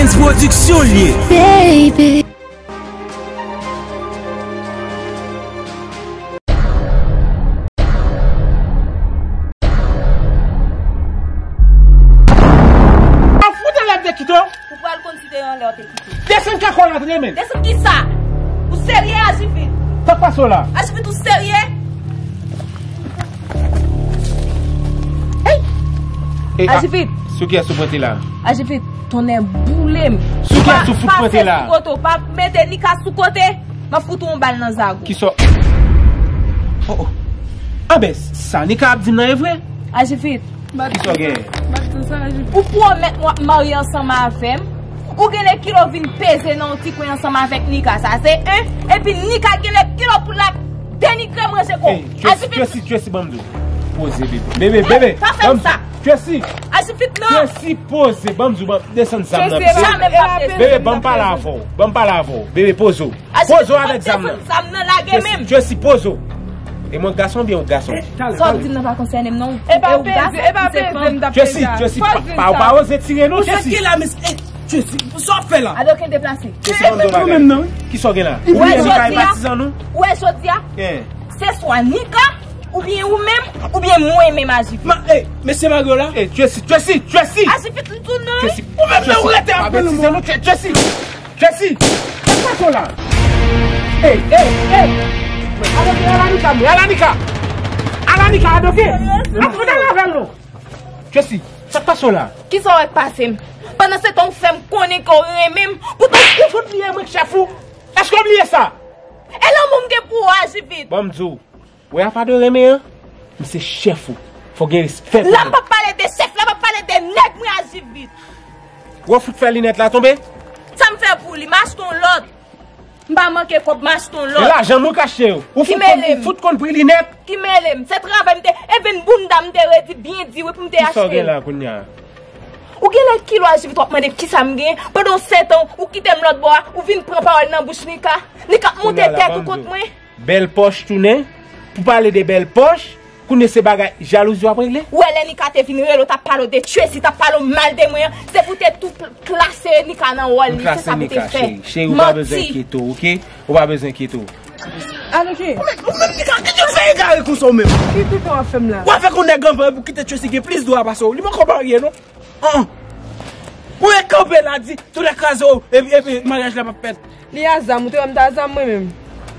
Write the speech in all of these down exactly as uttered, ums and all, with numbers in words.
Prince Production l ye. Baby. A fout anlè m te kite w. Ou pral konn si te yon lè w te kite. Desann kakò la, tremen. Desann kisa? Ou serye, Ajivit? Sa k pase w la? Ajivit, ou serye? Hey! Ajivit! Sou kiyès ou pote la? Ajivit, tonnè boule m. Sou kiyès ou fout pote la? Pase sou kote w, pa mete Nika sou kote. M ap fout ou yon bal nan zago. Kisa? Oh, oh. Anben, sa Nika ap di m nan e vre? Ajivit. Kisa w gen? Ou pwomèt mwen w ap marye ansanm avè m. Ou genlè kile w vin peze nan yon ti kwen ansanm avèk Nika, sa se en. Epi Nika genlè kile w pou l ap denigre m, ranje kò. Hey, Tracy, Tracy, Tracy, ban m di w. Poze, bebe. Bebe, bebe, pa fè m sa. Tracy. Ajivit, non. Tracy, poze, ban m di w, ban m desann zam nan. Jamè m p ap desann. Bebe, ban m pale avè w. Ban m pale avè w. Bebe, poze w. Poze w avèk zam nan. Zam nan lage menm. Tracy, poze w. E mwen gason oubyen ou gason? Sa w di m nan pa konsène m non. E pa peze, e pa peze m t ap peze. Tracy, Tracy, pa, pa, pa oze tire non, Tracy. Ou sot ki la, mes, eh, Tracy, sa w ap fè la? Ado ken deplase. Tracy, ban m di w yon bagay. Kisa w gen la? Ou wè jodi a, ou wè jodi a, se swa Nika, oubyen ou menm, oubyen mwen menm Ajivit. Ma, eh, mesye Mario la. Eh, Tracy, Tracy, Tracy. Ajivit, m tou non. Tracy, ou menm nan ou rete ap pale non. Tracy, Tracy. Tracy, sa k pase w la? Ey, ey, ey. Adoke, Alanika, mwen, Alanika. Alanika, Adoke. Ap fout ale avè l non. Tracy, sa k pase w la? Kisa w wè k pase m? Pandan se tan ou fè m konnen ke w renmen m, poutan ou fout bliye mwen k chèf ou. Èske w bliye sa? E lanmou m gen pou ou, Ajivit. Ban m di w. Wè apa de renmen an, m se chèf ou. Fò gen respè pou mwen. La m p ap pale de chèf, la m ap pale de nèg mwen, Ajivit. Wè w fout fè linèt la tonbe? Sa m fè pou li, m achte yon lòt. M pa manke kòb, m achte yon lòt. E lajan m ou k achte yo. Ou fout konn, ou fout konn pri linèt. Ki mele m? Se travay m te, even bounda m te redi byen di wi pou m te achte. Kisa w gen la kounye a? Ou genlè kile w, Ajivit, w ap mande kisa m gen, pandan w setan ou kite m lòt bò a, ou vin pran pawòl nan bouch Nika. Nika ap monte tèt ou kont mwen. Bèl pòch tounen, pou pale de bèl pòch, kounye se bagay jalouzi w ap regle? Ou wè lè Nika te vin rele w, t ap pale w de Tracy, t ap pale w mal de mwen an, se pou te tou pl-, klase Nika nan wòl li, se sa pou te fè. Manti. Cheri, ou pa bezwen enkyete w, oke? Ou pa bezwen enkyete w. Alo, ke? Ou menm, ou menm, Nika, kite w fè egare konsa ou menm. Ki tout w ap fè m la? W avèk yon nèg anvan pou kite Tracy gen plis dwa pase w. Li poko marye, non. An, an. Ou ret kanpe la di, tout lè kraze w, epi, epi maryaj la p ap fèt. Li a zam, ou te wè m ta zam mwen menm?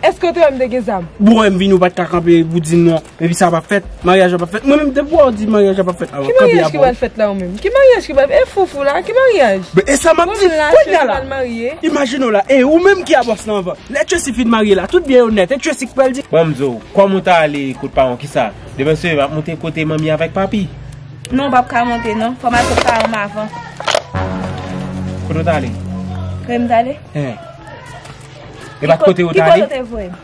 Èske ou te wè m te gen zam? Bon, wè m vini, ou pa t ka kanpe pou di m non, epi sa p ap fèt, maryaj la p ap fèt. Mwen menm, depi w di maryaj la p ap fèt, alò, kanpe a. Ki maryaj ki pral fèt la ou menm? Ki maryaj ki pral, e foufou la, ki maryaj? Men, e sa m ap di, kounye a la. Imajine w la, e ou menm ki a bòs lan anvan. Lè Tracy fin marye la, tout byen yo nèt, e Tracy k pral di. Ban m di w, kòm ou ta ale kot paran w, kisa? Demen se m ap monte kote manmi avèk papi. Non, w p ap ka monte non. Fò m al kot paran m avan. Kote w t ale? Kote m t ale? Hen. E pa t kote yo t ale? Ki kote w te voye m?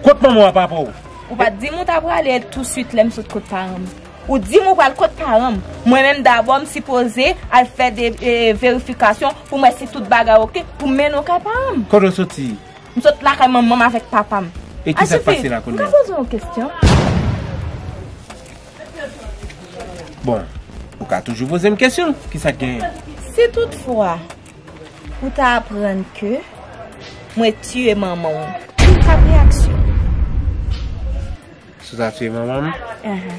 Kot manman w ak papa w? Ou pa t di m ou ta prale tousuit lè m sot kot paran m. Ou di m ou pral kot paran m. Mwen menm dabò m sipoze al fè de, e, verifikasyon pou m wè si tout bagay oke pou m mennen w kay paran m. Kote w soti? M sot lakay manman m avèk papa m. E kisa k pase la kounye a? M ka poze w yon kesyon? Bon, ou ka toujou poze m kesyon. Kisa k genyen? Si toutfwa ou ta aprann ke mwen tiye manman w, ki t ap reyaksyon? Si w ta tiye manman m? Ahan.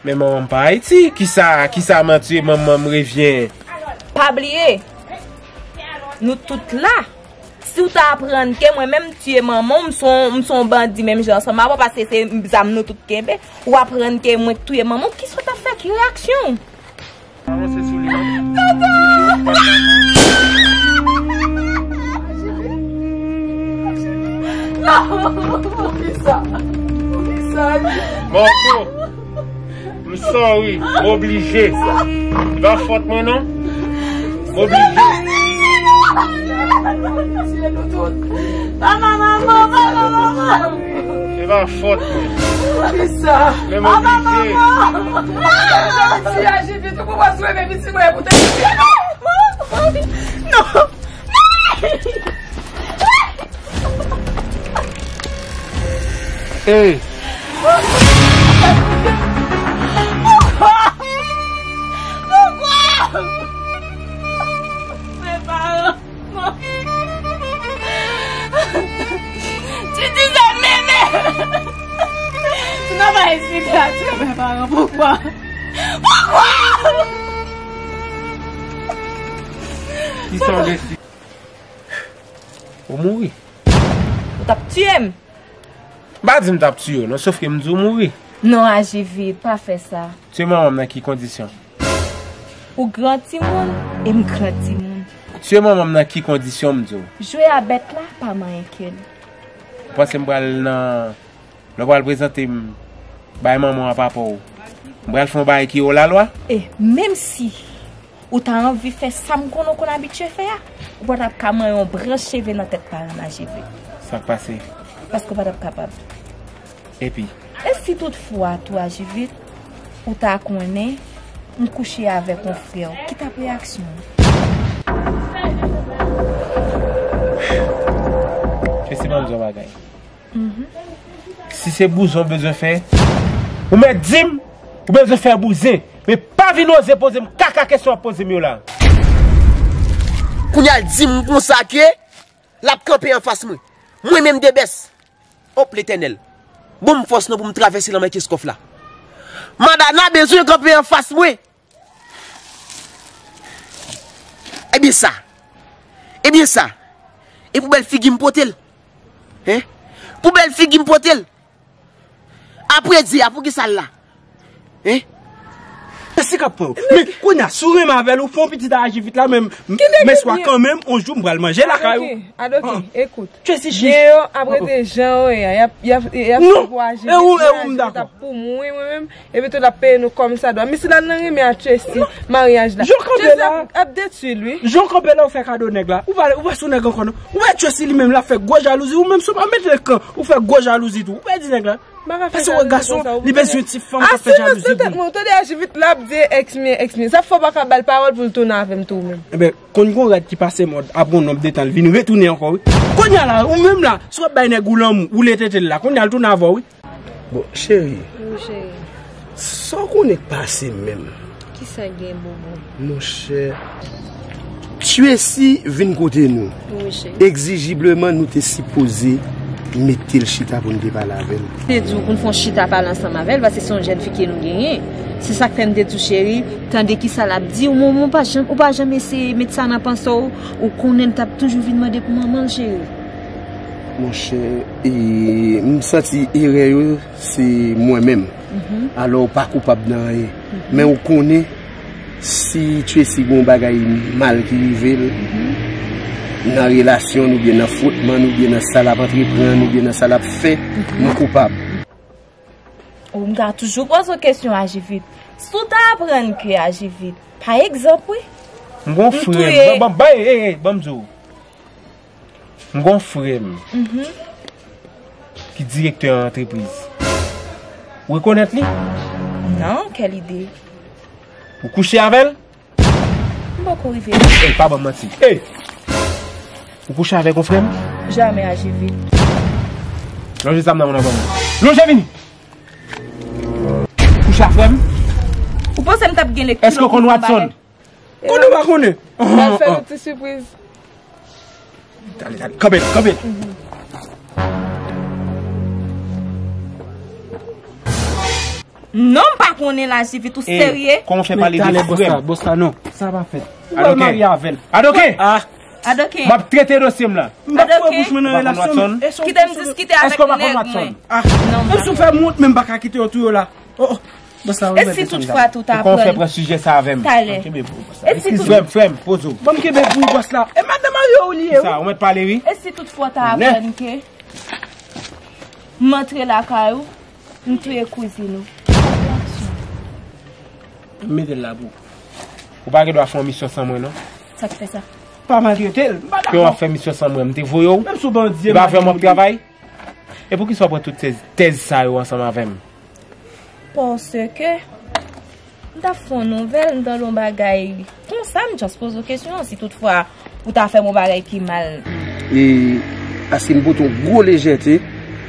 Men manman m pa Ayiti. Kisa, kisa m an tiye manman m revyen? Pa bliye, nou tout la. Si w ta aprann ke mwen menm m tiye manman w, m se yon, m se yon bandi menm jan ansanm avè w, paske se zam nou tout kenbe, ou aprann ke mwen k touye manman w, kisa w t ap fè? Ki reyaksyon w? Avanse sou li, non. Papa! Non! Poukisa? Poukisa? Mòso! M sorry, m oblije. Se pa fòt mwen non. M oblije. Papa, manman, papa, manman. Se pa fòt mwen. Poukisa? Men m oblije. Papa, manman. Piti a Jivit, ou konprann sou mwen, piti mwen, pou te. Non. Hey. Poukwa? Poukwa? Travay isit la, ti mwen pa rann poukwa. Poukwa? Ki sa w deside? Ou mouri. Ou t ap tiye m. M pa di m t ap tiye w, non, sof ke m di w mouri. Non, aji vit, pa fè sa. Tiye manman m nan ki kondisyon? Ou gran timoun, e m gran timoun. Tiye manman m nan ki kondisyon, m di w? Jwe a bèt la, pa manyen ke l. Ou panse m pral nan Lè w pral prezante m bay manman w a papa w, m pral fè yon bagay ki olalwa? E menm si ou ta anvi fè sa m konnen w konn abitye fè a, ou pa t ap ka manyen yon branch cheve nan tèt paran m, aji vit. Sa k pase? Paske w pa t ap kapab. Epi? E si toutfwa tou, aji vit, ou ta konnen m kouche avèk yon frè w, ki t ap reyaksyon w? Jesi, ban m di w yon bagay. Si se bouzen w bezwen fè, ou mèt di m ou bezwen fè bouzen. Men pa vin oze poze m kaka kesyon w ap poze m yo la. Kounye a l di m konsa ke l ap kanpe anfas mwen. Mwen menm Debès. Op, Letènèl, ban m fòs non pou m travèse lanmè Keskòf la. Madana bezwen kanpe anfas mwen. Ebyen sa. Ebyen sa. E pou bèl figi m pote l. Hein? Pou bèl figi m pote l. Apre di a, poukisa l la? Hein? Jesi k ap pran w. Men kounye a, si w renmen avè l, ou fè yon pitit a aji vit la, men men swa kanmenm, yon jou m pral manje lakay ou. Adoki, adoki, ekout. Jesi, gen yo ap rete jan yo ye a, y ap, y ap, y ap fè pou aji vit, e ou, e ou, m dakò. Pou mwen, mwen menm, epi tou l ap peye nou kòmsadwa. Misye la nan renmen a Tracy, maryaj la. Jan w kanpe la, ap detwi l, wi. Jan w kanpe la, ou fè kado nèg la. Ou pa, ou pa sou nèg ankò, non. Ou wè Tracy li menm, l ap fè gwo jalouzi. Ou menm, si w pa mete l kan, ou fè gwo jalouzi tou. Ou pèdi nèg la. Pase wè gason, li bezwen ti fanm k ap fè jalouzi pou li. Ou tande aji vit, l ap di ex mwen, ex mwen. Sa fè w pa ka ba l pawòl pou l tounen avè m tou, ou menm. Enben, konn gon rad ki pase mòd, apre yon nonb de tan, l vin retounen ankò, wi. Kounye a la, ou menm la, si w ap bay nèg ou lanmou, ou le tete l la, kounye a l tounen avè w, wi. Bon, cheri. Wi, cheri. Sa w konnen k pase menm? Kisa k gen, bobo? Monchè, Tracy vin kote nou. Wi, cheri. Egzijibleman, nou te sipoze mete l chita pou n te pale avè l. Te di w pou n fè yon chita pale ansanm avè l, paske se yon jèn fi ke nou genyen. Se sa k fè m te di w, cheri, tande kisa l ap di. Ou, ou, ou pa janm, ou pa janm eseye met sa nan panse w. Ou konnen l t ap toujou vin mande pou manman l, cheri. Monchè, e, m santi erè yo se mwen menm. Alò, ou pa koupab nan anyen. Men ou konnen, si Tracy gen yon bagay mal ki rive l, nan relasyon n oubyen nan fwotman n oubyen nan sa l ap antreprann oubyen nan sa l ap fè, nou koupab. Ou, m ka toujou poze w kesyon, aji vit. Si w ta aprann ke, aji vit, pa egzanp, wi. M gon frè m, ban, ban, ban, ey, ey, ban m di w. M gon frè m ki direktè yon antrepriz. Ou rekonèt li? Non, kèl ide? Ou kouche avè l? M poko rive la. Ey, pa ban m manti. Ey! Ou kouche avèk yon frè m? Jamè, aji vit. Lonje zam nan men w, ban m. Lonje vini! Ou kouche a frè m? Ou panse m t ap gen lekti? Èske w konn Watson? Konnen w pa konnen? M ap fè nou ti sipriz. Tande, tande. Kanpe, kanpe. Non, m pa konnen la, Jivit, ou serye? Kòman w fè pale de frè m? Bòs la, non. Sa pa fèt. Ou pral marye avè l. Adoke! Adoke! M ap trete dosye m la. M pa pou bouch mwen nan relasyon m. Kite m diskite avèk nèg mwen. Non, m pa. Menm si w fè m wont, men m pa ka kite w tou yo la. Oh, oh. E si toutfwa tou ta aprann? Kòman w fè pran sijè sa avè m? Talè. Frè m, frè m, poze w. Ban m kenbe pou ou, bòs la. E madan marye w li ye, wi. Sa, ou mèt pale, wi. E si toutfwa w ta aprann ke m antre lakay ou, m touye kouzin ou? M mete l la pou ou. Ou pa gen dwa fè yon misyon san mwen, non. Sa k fè sa? Pa maltrete l. M pa dakò. Ke w ap fè misyon san mwen, m te voye w? Menm si w bandi, e pa avè m w ap travay? E poukisa w pran tout tèz, tèz sa yo ansanm avè m? Paske m t ap fè yon nouvèl, m tande yon bagay konsa, m just poze w kesyon an, si toutfwa ou ta fè m yon bagay ki mal. E, paske m pote yon gwo lejète,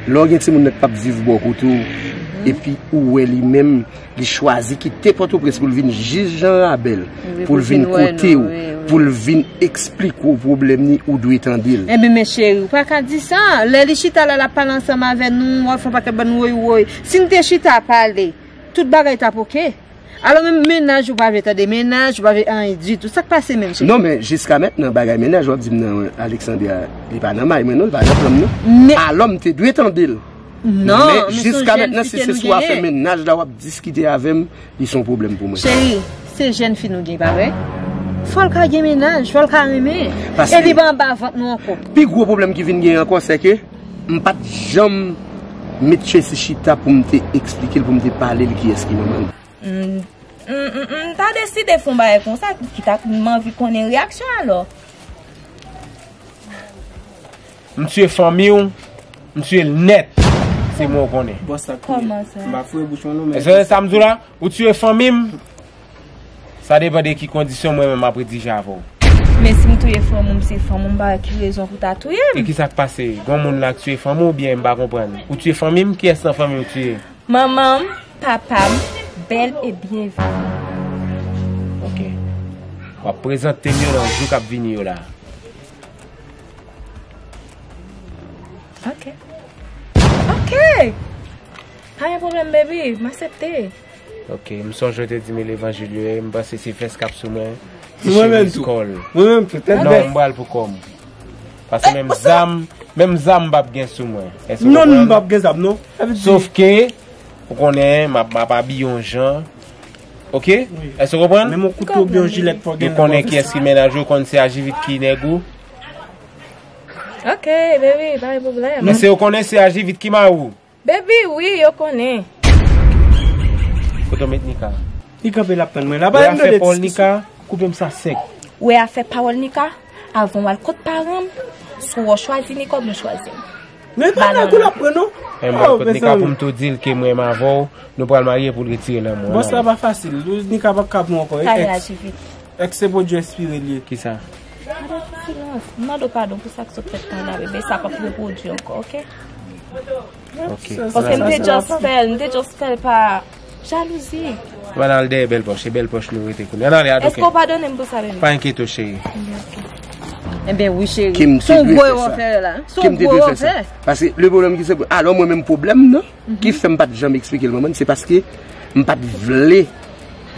lè w gen timoun nan k p ap viv bò kote w, Epi ou wè li menm, li chwazi kite Pòtoprens pou l vin jis Jan Rabèl, pou l vin kote w, pou l vin eksplike w pwoblèm li, ou dwe tande l. Enben, men cheri, ou pa ka di sa. Lè li chita la, l ap pale ansanm avè nou, w ap fè yon pakèt bann woy woy. Si n te chita pale, tout bagay t ap oke. Alò menm mennaj ou pa vle tande mennaj, ou pa vle anyen ditou. Sa k pase menm, cheri? Non, men jiska mentnan, bagay mennaj w ap di m nan, Alexandria, li pa nan may mwen non, li pa nan plan m non. Alò m te dwe tande l. Non, men jiska mentnan, si se sou afè mennaj la w ap diskite avè m, li se yon pwoblèm pou mwen. Cheri, se jèn fi nou gen, pa vre? Fò l ka gen mennaj, fò l ka renmen. E li pa anba vant nou ankò. Pi gwo pwoblèm ki vin gen ankò, se ke m pa t janm met Tracy chita pou m te eksplike l, pou m te pale l kiyès ki manman l. M, m, m, m ta deside fè yon bagay konsa, ki ta, m anvi konnen reyaksyon alò. M tiye fanmi w, m tiye l nèt. Se mwen w konnen. Bòs la touye. Kòman sa? M pa foure bouch mwen non, men. Èske sa m di w la? Ou tiye fanmi m? Sa depann de ki kondisyon mwen menm m ap redije avè w. Men si m touye fanmi w, m se fanmi w, m pa wè ki rezon pou ta touye m. E kisa k pase? Gon moun la k tiye fanmi w oubyen m pa konprann? Ou tiye fanmi m? Kiyès nan fanmi w ou tiye? Manman m, papa m, bèl e byen vivan. Ok. W ap prezante m yo nan jou k ap vini yo la. Ok. Ok. Pa gen pwoblèm, baby. M aksepte. Ok, m sonje w te di m levanjil yo ye, m panse se vès k ap sou mwen. Mwen menm tou. Mwen menm tou, tèt bèt. Non, m pral pou kò m. Paske menm zam, menm zam m p ap gen sou mwen. Èske w konprann? Non, m p ap gen zam, non. Sa vle di. Sof ke, ou konnen, m ap, m ap abiye yon jan. Ok? Èske w konprann? Menm yon kouto oubyen yon jilèt fò gen nan kò. Yo konnen kiyès ki mennaj ou, yo konn se Ajivit ki nèg ou. Ok, baby, pa gen pwoblèm. Èske yo konnen se Ajivit ki mari w? Baby, wi, yo konnen. Kote w met Nika? Li kanpe l ap tann mwen la. Wè afè pawòl Nika, koupe m sa sèk. Wè afè pawòl Nika, avan w al kot paran m, si w chwazi Nika oubyen w chwazi m. Men pa nan kou l ap pran non. Men m al kot Nika pou m tou di l ke mwen m avè w, nou pral marye pou l retire nan mwen. Bòs la pa fasil. Nika p ap ka pou ankò. Pale Ajivit. Èske se pwodui enspire l ye? Kisa? Silans. M mande w padon pou sa k sot fèt tan la, bebe. Sa p ap repwodui ankò, ok? Ok. Paske m te just fè l, m te just fè l pa jalouzi. Ann al dèyè bèl pòch, se bèl pòch nou rete kounye a. Ann ale, a doke. Èske w padone m pou sa, bebe? Pa enkyete w, cheri. Enben, wi, cheri. Se yon gwo erè w fè la. Se yon gwo erè w fè. Paske le pwoblèm ki se, alò mwen menm pwoblèm nan, ki fè m pa t janm eksplike l manman, se paske m pa t vle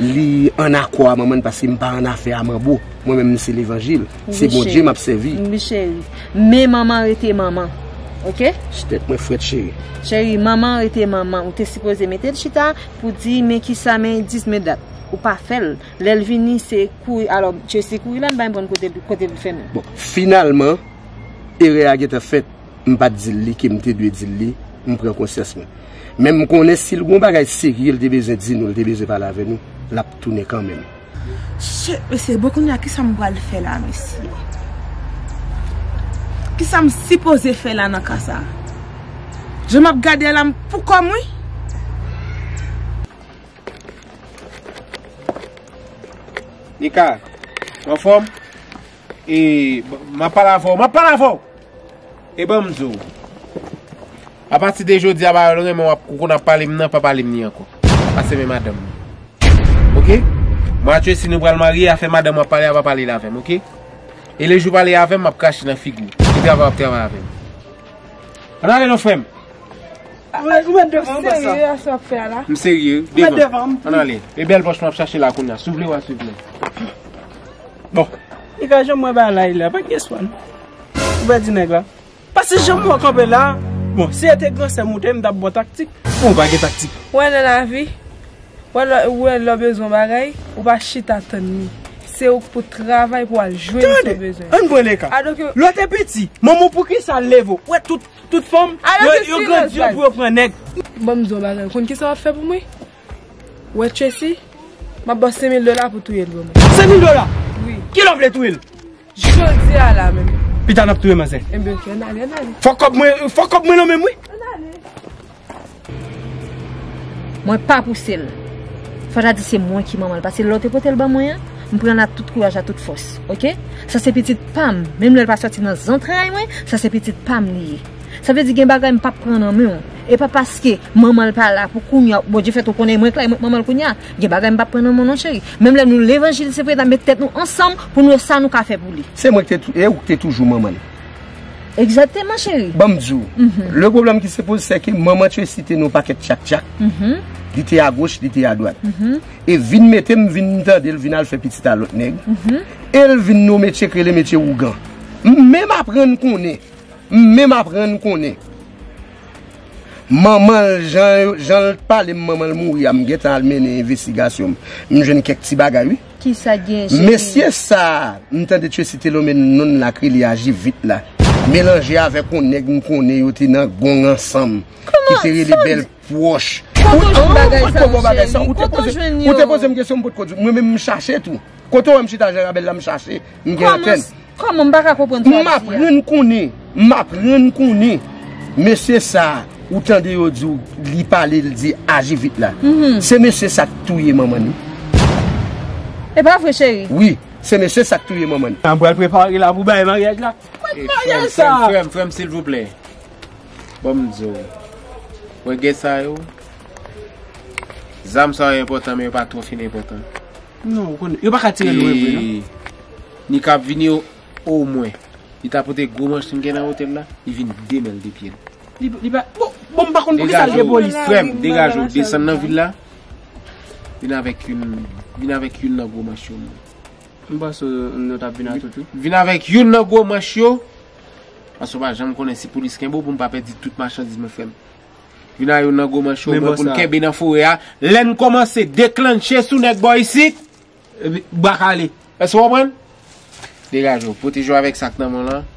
li ann akò a manman, paske m pa ann afè a manbo. Mwen menm, m se levanjil. Se Bondye m ap sèvi. Wi, cheri. Men manman rete manman. Ok? Tèt mwen frèt, cheri. Cheri, manman rete manman. Ou te sipoze mete l chita pou di, men kisa, men dis, men dat. Ou pa fè l. Lè l vini, se kouri. Alò, Tracy kouri la, m pa konprann kote, kote l fèmen. Bon, finalman, erè a gentan fèt. M pa t di l li ke m te dwe di l li, m pran konsyans mwen. Men m konnen si l gon bagay serye l te bezwen di nou, l te bezwen pale avè nou, l ap tounen kanmenm. Shit, mesye, bon, kounye a, kisa m pral fè la, mesye? Kisa m sipoze fè la nan ka sa? Jan m ap gade a la, m pou kò m, wi. Nika, ou anfòm? E, m ap pale avè w, m ap pale avè w! E ban m di w. Apati de jodi a, bagay ou renmen w ap, ou konn ap pale m nan, pa pale m ni ankò. Pase men madanm nan. Ok? Mwen ak Tracy nou pral marye, afè madanm w ap pale a, pa pale l avè m, ok? E lejou w pale avè m, m ap krache nan figi w. E travay w ap travay avè m. Ann ale non, frè m. Ou mèt devan m, bòs la. Serye a sa w ap fè a la? M serye, devan. Ou mèt devan m. Ann ale. E bèl pòch m ap chache la kounye a. Si w vle, w a swiv mwen. Bon. Li ka janm wè bagay la, pa gen espwa non. Ou pèdi nèg la. Paske jan m wè w kanpe la, bon, si se te gran sè m ou te ye, m t ap ba w taktik. Bon, ou pa gen taktik. Wè nan lavi, wè lè, wè lè w bezwen yon bagay, ou pa chita tann li. Se ou k pou travay pou w al jwenn sa w bezwen. Tande, ann pran le ka. Lè w te piti, manman w poukisa l leve w? Wè tout, tout fanm, yo, yo grandi, yo pou yo pran nèg. Ban m di w yon bagay, ou konn kisa w ap fè pou mwen? Wè Tracy, m ap ba w senk mil dola pou touye l pou mwen. Senk mil dola? Wi. Kilè w vle touye l? Jodi a la menm. Pita n ap touye manzè. Enben, ok, ann ale, ann ale. Fò kòb mwen, fò kòb mwen nan men m, wi. Ann ale. Mwen pa pouse l. Fò ta di se mwen ki manman l, paske lè w te pote l ban mwen an, m pran l ak tout kouraj, ak tout fòs, ok? Sa se pitit pa m. Menm lè l pa sòti nan zantray mwen, sa se pitit pa m li ye. Sa vle di gen bagay m p ap pran nan men w. E pa paske manman l pa la pou kounye a, Bondye fè tou konnen mwen klè, mwen k manman l kounye a. Gen bagay m p ap pran nan men w non cheri. Menm lè nou levanjil se vre, n ap met tèt nou ansanm pou nou wè sa nou ka fè pou li. Se mwen ki te tou- e ou ki te toujou manman l. Egzakteman cheri. Ban m di w, le pwoblèm ki se poze se ke manman Tracy te nan yon pakèt tchak-tchak. Li te agoch, li te adwat. E vin mete m, vin tande l vin al fè pitit a lòt nèg. E l vin nan yon metye k rele metye ougan. M menm aprann konnen. M menm aprann konnen. Manman l, jan, jan l pale m, manman l mouri a, m gentan al mennen envestigasyon m. M jwenn kèk ti bagay, wi. Kisa gen, cheri? Mesye sa a, m tande Tracy te lonmen non l la k rele Ajivit la. Melanje avèk yon nèg m konnen yo te nan gong ansanm. Ki te rele Bèl Pwòch. Kòman w jwenn bagay sa yo, cheri? Kote w jwenn yo? Ou te poze m kesyon, m potko di w. Mwen menm, m chache tou. Kote w wè m chita jan rabèl la, m chache, m gen antèn. Kòman, kòman m pa ka konprann sa w ap di a? M aprann konnen, m aprann konnen. Mesye sa, ou tande yo di w, li pale, l di Ajivit la. Se mesye sa k touye manman l, wi. E pa vre, cheri? Wi, se mesye sa k touye manman l. An pral prepare la pou bay maryaj la. Kot maryaj sa? Frè m, frè m, frè m, silvouplè. Ban m di w. Wè gè sa yo. Zam sa yo enpòtan, men yo pa twò fin enpòtan. Non, ou konnen, yo pa ka tire lwen vre, non. E ni k ap vini yo, omwen. Li ta pote gwo manch li gen nan otèl la, li vin de men l, de pye l. Li, li pa, bon, bon, m pa konn poukisa l gen polis. Frè m, degaje w, desann nan vil la. Vin avèk youn, vin avèk youn nan gwo manch yo, mwen. M panse nou t ap vin a tout, wi. Vin avèk youn nan gwo manch yo. Paske w pa janm konnen si polis kenbe w pou m pa pèdi tout machandiz mwen, frè m. Vin a youn nan gwo manch yo, mwen pou n kenbe nan forè a. Lè n kòmanse deklanche sou nèg bò isit, epi bak ale. Èske w konprann? Degaje w, pwoteje w avèk sa k nan men w lan.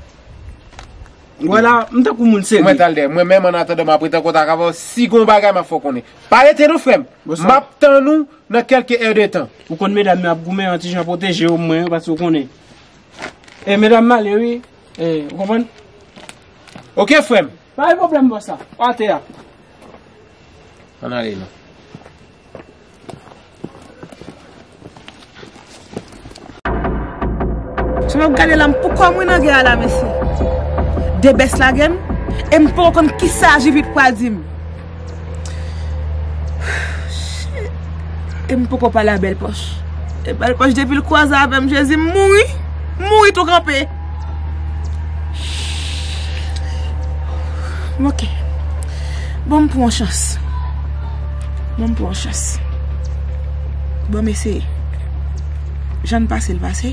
Vwala, m tankou moun serye. Ou mèt al dèyè. Mwen menm, annatandan m ap rete an kontak avè w, si gon bagay, m ap fè w konnen. Pa rete non, frè m. M ap tann ou nan kèlke è de tan. Ou konn medam yo ap goumen, yon ti jan pwoteje yo, mwen, paske ou konnen. E medam m ale, wi. E, ou konprann? Oke, frè m. Pa gen pwoblèm, bòs la. Atè a. Ann ale non. Si w ap gade la, m pou kò m wi nan gè a la, mesye. De bès lage m, e m poko konn kisa Ajivit pral di m. Shit. E m poko pale a Bèl Pòch. E Bèl Pòch depi l kwaze avè m, Jezi, m mouri. M mouri tou kanpe. Ok. Bon, m pran yon chans. Bon, m pran yon chans. Bon, m eseye. Jan n pase l pase.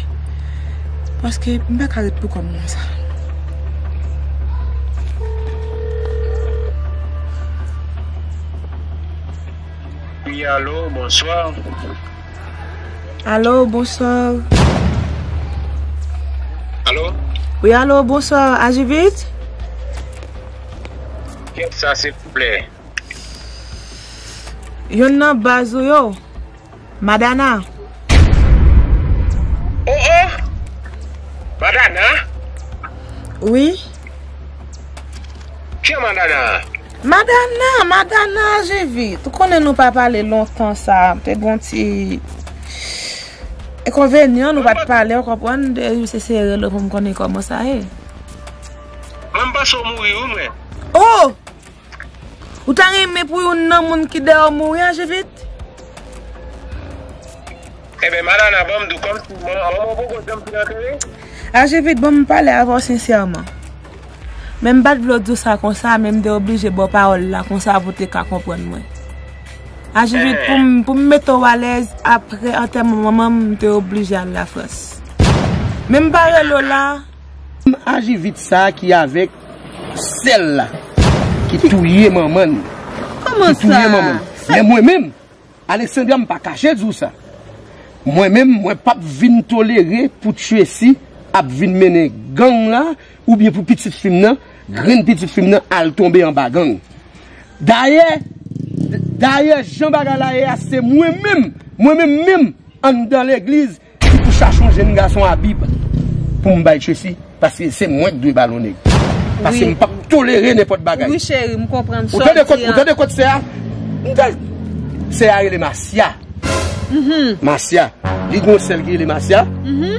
Paske m pa ka ret pou kò m konsa. Wi, alo, bonswa. Alo, bonswa. Alo? Wi, alo, bonswa, Ajivit? Kiyès sa, silvouplè? Youn nan baz ou yo. Madana. Oh, oh! Madana? Wi. Ki Madana? Madana, Madana, Ajivit. Ou konnen nou pa pale lontan sa. Te gon ti enkonvenyan, nou pa t pale, ou konprann? De se sere lo pou m konnen kòman sa ye. Mwen, m panse w mouri, wi, mwen. Oh! Ou ta renmen pou youn nan moun ki dèyè w mouri, Ajivit? Enben, Madana, ban m di w, kòmsi manman w poko janm fin antere? Ajivit, ban m pale avè w sensèman. Men m pa t vle w di w sa konsa, men m te oblije ba w pawòl la konsa pou w te ka konprann mwen. Ajivit, pou m, pou m mete w alèz, apre antèman manman m, m te oblije al Lafrans. Men m pa rele w la. Ajivit sa ki avèk sè l la, ki touye manman l. Kòman sa? Ki touye manman l. Men mwen menm, Alexandra, m pa kache di w sa. Mwen menm, mwen p ap vin tolere pou Tracy ap vin mennen gang la, oubyen pou pitit fi m nan, grenn pitit fi m nan al tonbe anba gang. Dayè, dayè, jan bagay la ye a, se mwen menm, mwen menm menm, anndan legliz, ki pou chache yon jenn gason a Bib pou m bay Tracy, paske se mwen k dwe ba l yon nèg. Paske m p ap tolere nenpòt bagay. Wi, cheri, m konprann sa w di a. Ou tande kot, ou tande kot sè a? M tande sè a rele Masya. Masya. Li gon sè l ki rele Masya.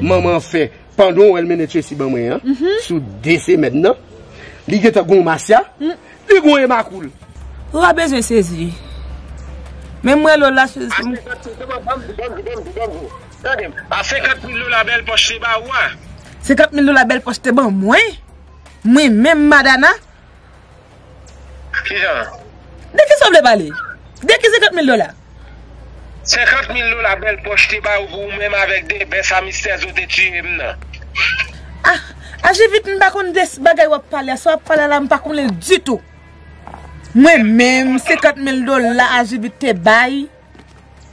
Manman an fè, pandan w wè l mennen Tracy ban mwen an, sou de semèn nan, Li gentan gon masya, li gon emakoul. Ou pa bezwen sezi. Men mwen lo la sezi. A senkant mil, tande, ban m di, ban m di, ban m di, ban m di. Tande m, a senkant mil dola Bèl Pòch te ba ou a. Senkant mil dola Bèl Pòch te ban mwen? Mwen menm Madana? Kijan? De ki sa w vle pale? De ki senkant mil dola? Senkant mil dola Bèl Pòch te ba ou pou ou menm avèk de bès a Mistè Zo te tiye m nan. Ah, aji vit, m pa konn de bagay w ap pale a. Sa w ap pale a la, m pa konnen l ditou. Mwen menm, senkant mil dola aji vit te bay.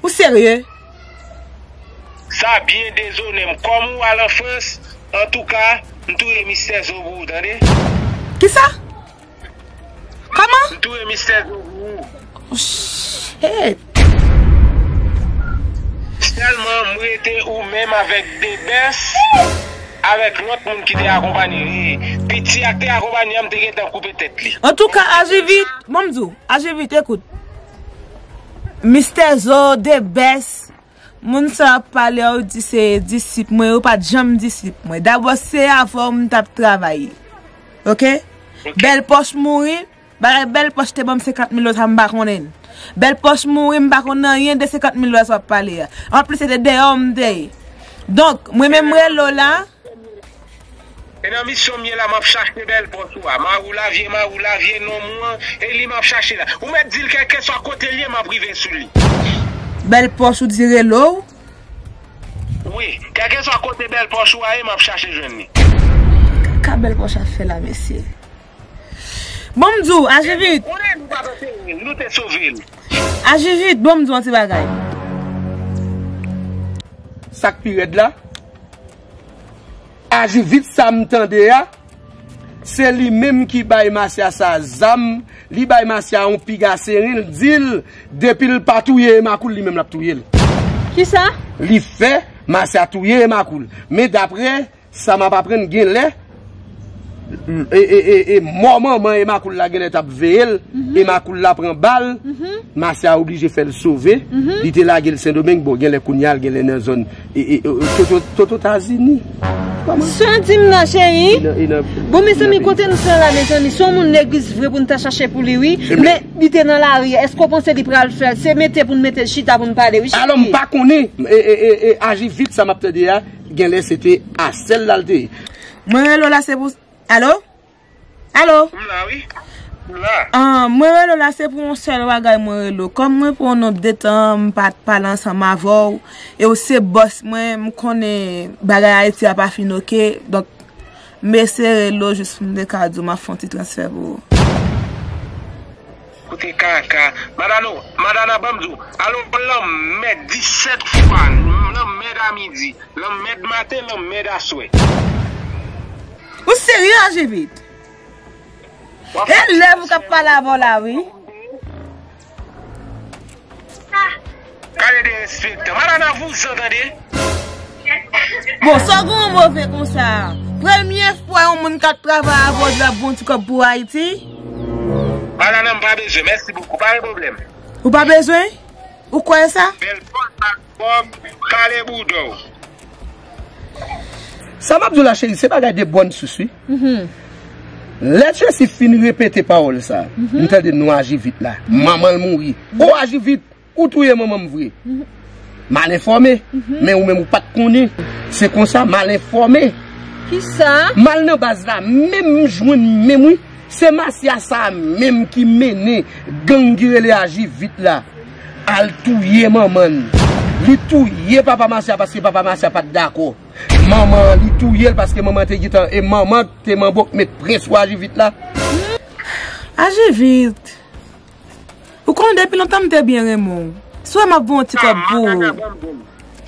Ou serye? Sa byen dezone m. Kòm ou al an Frans, antouka, m touye Mistè Zo pou ou, tande? Kisa? Kòman? M touye Mistè Zo pou ou. Shit. Sèlman, m rete ou menm avèk de bès, avèk lòt moun ki te akonpanye. Piti a k te akonpanye a, m te gentan koupe tèt li. Antouka, aji vit, bon, m di w, aji vit, ekout. Mistè Zo, de bès, moun sa ap pale a, ou di se disip mwen, ou pa t janm disip mwen. Dabò, se avè w m t ap travay. Oke? Oke. Bèl Pòch mouri, bagay Bèl Pòch te ban m senkant mil dola, m pa konnen l. Bèl Pòch mouri, m pa konn anyen de senkant mil dola sa w ap pale a. Anplis, se te deyò m te ye. Donk, mwen menm rele w la. E nan misyon m ye la, m ap chache Bèl Pòch ou a. Mari w la, vye mari w la, vye nonm ou an, e li m ap chache la. Ou mèt di l kèlkeswa kote l ye, m ap rive sou li. Bèl Pòch ou di rele w? Wi, kèlkeswa kote Bèl Pòch ou a ye, m ap chache jwenn li. Ka Bèl Pòch ap fè la, mesye? Bon, m di w, aji vit. Konnen nou pa t antere l, nou te sove l. Aji vit, bon, m di w yon ti bagay. Sa k pi rèd la, aji vit sa m tande a, se li menm ki bay masya sa zam, li bay masya yon piga seren, l di l, depi l pa touye Emakoul, li menm l ap touye l. Kisa? Li fè masya touye Emakoul. Men daprè sa m ap aprann, genlè, e, e, e, e mò manman Emakoul la genlè t ap veye l, Emakoul la pran bal, masya oblije fè l sove, li te lage l Sendomeng, bon, genlè kounye a l genlè nan zòn, e, e, e, Toto, Toto Tazini. Sa w di m nan, cheri? E nan, e nan, bon, mezanmi, kote nou sa la, mezanmi? Se yon moun legliz vre pou n ta chache pou li, wi. Men li te nan lari. Èske w panse li pral fè l? Se mete pou n mete l chita pou n pale, wi, cheri. Alò, m pa konnen. E, e, e, e, aji vit sa m ap tande a. Genlè se te asèl la l te ye. Mwen rele w la se pou, alo? Alo? M la, wi. M la. Ah, mwen rele w la se pou yon sèl bagay mwen rele w. Kòm mwen pran yon nonb de tan, m pa t pale ansanm avè w, e w se bòs mwen, m konnen bagay Ayiti a pa fin oke. Donk, m eseye rele w jis pou m te ka di w m ap fè yon ti transfè pou ou. Kote kaka. Madano, Madana, ban m di w. Alo, lanmèd disèt fwa, lanmèd a midi, lanmèd maten, lanmèd aswè. Ou serye, aji vit? E lèv ou k ap pale avè w la, wi. Gade derespektan. Madana vouzan, tande. Bon, sa w gen yon move konsa? Premye fwa yon moun k ap travay avè w di l ap bon ti kòb pou Ayiti? Madana, m pa bezwen. Mèsi bokou. Pa gen pwoblèm. Ou pa bezwen? Ou kwè sa? Bèl pòz ak kòb, kale bouda w. Sa m ap di w la, cheri, se bagay de bòn sous, wi. Lè Jezi fin repete pawòl sa, m tande non aji vit la. Manman l mouri. O aji vit, ou touye manman m vre. Mal enfòme, men ou menm ou pa t konnen. Se konsa, mal enfòme. Kisa? M al nan baz la, menm m jwenn menm, wi. Se masya sa a menm ki mennen gang ki rele aji vit la al touye manman l. Li touye papa masya paske papa masya pa t dakò. Manman an, li touye l paske manman te gentan, e manman te manbo k met pren sou aji vit la. Aji vit. Ou konnen depi lontan m te byen renmen w. Si w wè m ap voye yon ti kòb pou ou.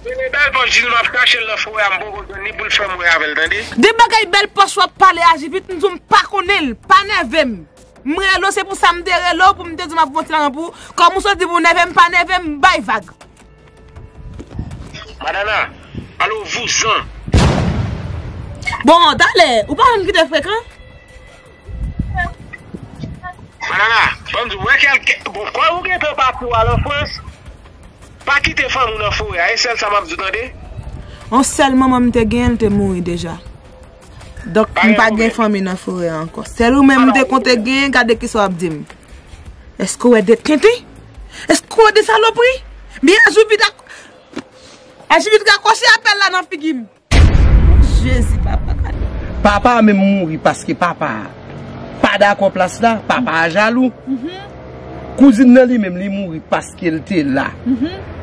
Bèl pòch di l m ap chache l nan forè a, m poko jwenn li pou l fè m wè avè l, tande? De bagay bèl pòch w ap pale aji vit, m di w m pa konnen l, pa nève m. M rele w, se pou sa m te rele w, pou m te di w m ap voye yon ti lajan pou ou. Kòm ou sot di pou w nève m, pa nève m, bay vag. Madana, alo vouzan. Bon, talè, ou pa janm kite frekan? Madana, ban m di w, wè kèlke, bon, kòm ou gentan pati w al an Frans, pa kite fanmi w nan forè a, e sèl sa m ap di w, tande? Yon sèl manman m te genyen, l te mouri deja. Donk, m pa gen fanmi nan forè a ankò. Sèl ou menm m te konte genyen, gade kisa w ap di m. Èske w wè de tenten? Èske w wè de salopri? Byen, Ajivit ak, Ajivit rakwoche apèl la nan figi m. Jezi, papa, gade. Papa a menm mouri paske papa a pa dakò plas la, papa a jalou. Kouzin nan li menm, li mouri paske l te la.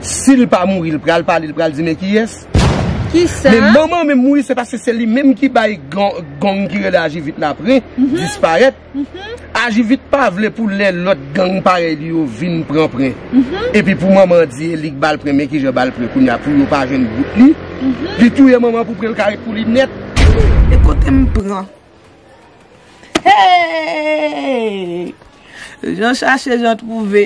Si l pa mouri, l pral pale, l pral di men kiyès. Kisa? Men manman menm mouri, se paske se li menm ki bay gang, gang ki rele Ajivit la pren, disparèt. Ajivit pa vle pou lè lòt gang parèy li yo vin pran pren. Epi pou manman di e li k ba l pren, men kijan ba l pren kounye a pou yo pa jwenn bout li. Li touye manman pou pran l ka ret pou li nèt. E kote m pran? Hey! Jan chache, jan twouve.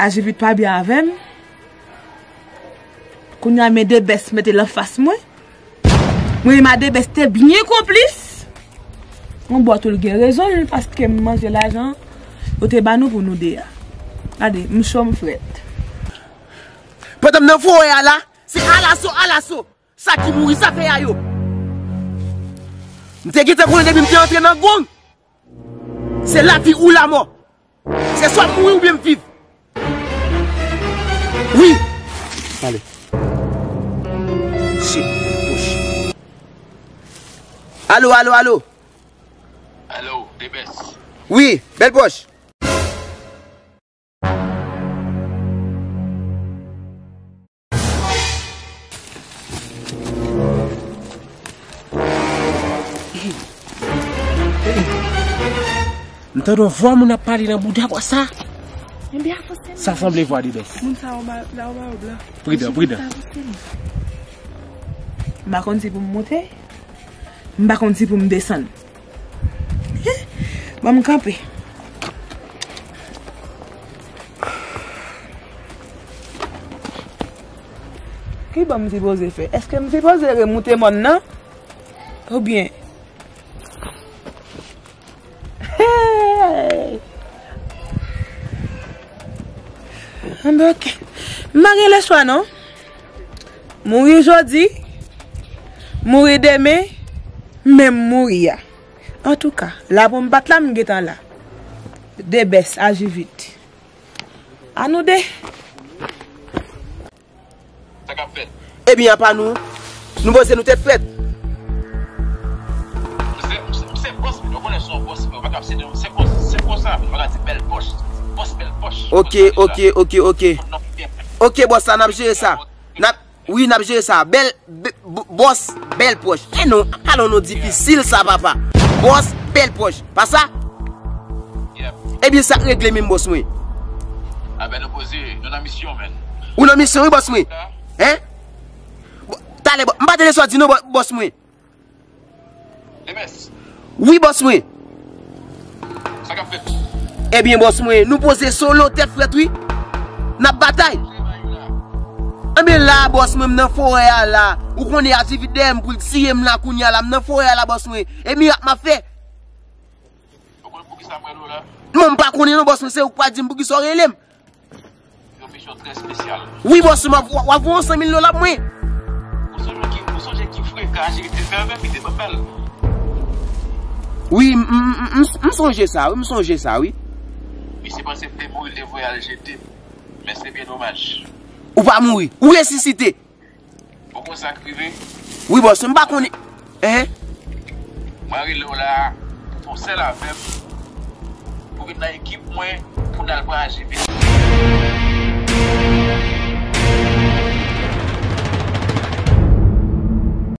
Ajivit pa byen avè m. Kounye a men de bès mete l anfas mwen. Mwen menm a de bès te byen konplis. Yon bò tou l gen rezon l paske m manje lajan yo te ba nou pou nou de a. Gade, m cho m frèt. Pandan m nan forè a la, se alaso, alaso. Sa ki mouri, sa fè a yo. M te gentan konnen depi m te antre nan gang. Se lavi ou lamò. Se swa m mouri oubyen m viv. Wi. Ale. Shit, pòch. Alo, alo, alo. Alo, Debès. Wi, bèl pòch. M tande yon vwa moun ap pale nan bouda bò sa. Sa sanble vwa Debès. Moun sa yo ba, la yo ba yo blan. Pridan, pridan. M pa konn si pou m monte. M pa konn si pou m desann. Ban m kanpe. Ki bò m sipoze fè? Èske m sipoze remoute mòn nan? Oubyen? Hey! Anben, oke. M pa gen lechwa, non. Mouri jodi, mouri demen, men m mouri a. Antouka, la pou m bat la, m gentan la. De bès, aji vit. A nou de. Sa k ap fèt? Ebyen, apa nou, nou poze nou tèt frèt. M se, m se, m se bòs, men ou konnen se yon bòs, men ou pa ka site, se kon, se konsa, ou pa ka di bèl pòch. Bòs bèl pòch. Oke, oke, oke, oke. Oke, bòs la, n ap jere sa. N ap Wi, n ap jere sa. Bèl, b-, b-, bòs, bèl pòch. E non, pa non, non difisil sa, papa. Bòs, bèl pòch. Pa sa? Ebyen, sa k regle menm, bòs mwen? Anben, nou poze, nou nan misyon, menn. Ou nan misyon, wi, bòs mwen. Hein? Bon, talè, bò-, m pa tande sa w di non, bò-, bòs mwen. Debès. Wi, bòs mwen. Sa k ap fèt? Ebyen, bòs mwen, nou poze solo tèt frèt, wi. N ap batay. Ebyen, la, bòs mwen, m nan forè a, la. Ou konnen aji vit dèyè m pou l tiye m la, kounye a la, m nan forè a, la, bòs mwen. E mirak m ap fè. Ou konnen poukisa m rele w la? Non, m pa konnen, non, bòs mwen, se ou k pral di m poukisa w rele m. Yon misyon trè espesyal. Wi, bòs, w ap, w ap voye yon san mil dola pou mwen. Ou sonje ki, ou sonje ki frekan aji vit te fè avè m, li te ban bal. Wi, m, m, m, m, m sonje sa, wi, m sonje sa, wi. Misye panse m te mouri, li te voye al jete m. Men se byen domaj. Ou pa mouri, ou resisite. Ou konn sa k rive? Wi, bòs, m pa konnen. Hein? Mwen rele w la pou fè w sèl avè m, pou vin nan ekip mwen, pou n al pran aji vit.